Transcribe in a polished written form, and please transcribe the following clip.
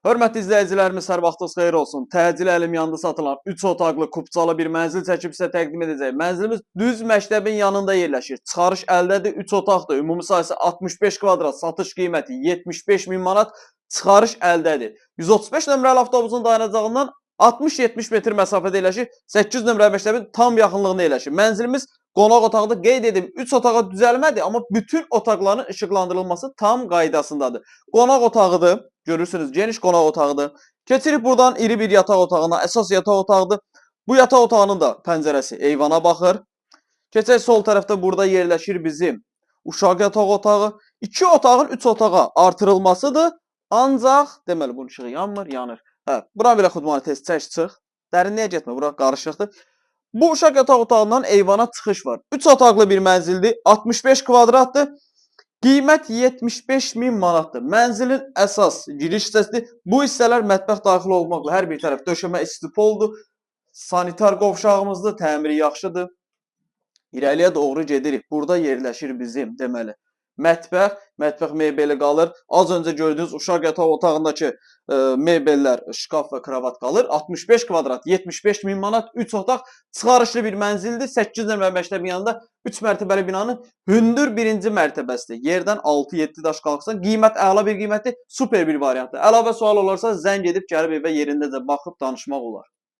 Hörmətli izləyicilərimiz, hər vaxtınız xeyir olsun. Təcil əlim yanında satılan 3 otaqlı, kupçalı bir mənzil çəkib sizə təqdim edəcək. Mənzilimiz düz məktəbin yanında yerləşir. Çıxarış əldədir, 3 otaqdır. Ümumi sahəsi 65 kvadrat, satış qiyməti 75 min manat, çıxarış əldədir. 135 nömrəli avtobusun dayanacağından 60-70 metr məsafədə yerləşir. 8 nömrəli məktəbin tam yaxınlığında yerləşir. Mənzilimiz qonaq otağıdır. Qeyd edim, 3 otağa düzəlmədi, amma bütün otaqların işıqlandırılması tam qaydasındadır. Qonaq otağıdır. Görürsünüz, geniş qonaq otağıdır. Keçirik buradan iri bir yataq otağına. Əsas yataq otağıdır. Bu yataq otağının da pəncərəsi eyvana baxır. Keçək sol tərəfdə, burada yerləşir bizim uşaq yataq otağı. 2 otağın 3 otağa artırılmasıdır. Ancaq deməli bunun işığı yanmır, yanır. Hə, bura belə xudmanı tez çək çıx. Dərinliyə getmə, bura qarışıqdır. Bu uşaq yataq otağından eyvana çıxış var. 3 otaqlı bir mənzildir. 65 kvadratdır. Qiymət 75 min manatdır. Mənzilin əsas giriş hissəsidir. Bu hissələr mətbəx daxil olmaqla hər bir tərəf döşəmə istipoldur. Sanitar qovşağımızdır, təmiri yaxşıdır. İrəliyə doğru gedirik. Burada yerləşir bizim deməli mətbəx, mətbəx mebeli qalır. Az öncə gördüyünüz uşaq yataq otağındakı mebellər, şkaf və kravat qalır. 65 kvadrat, 75 min manat, 3 otaq, çıxarışlı bir mənzildir. 8 nömrə məktəbin yanında 3 mərtəbəli binanın hündür birinci mərtəbəsidir. Yerdən 6-7 daş qalxsan, qiymət əla bir qiymətdir, super bir variantdır. Əlavə sual olarsa zəng edib gəlib evə yerindəcə baxıb danışmaq olar.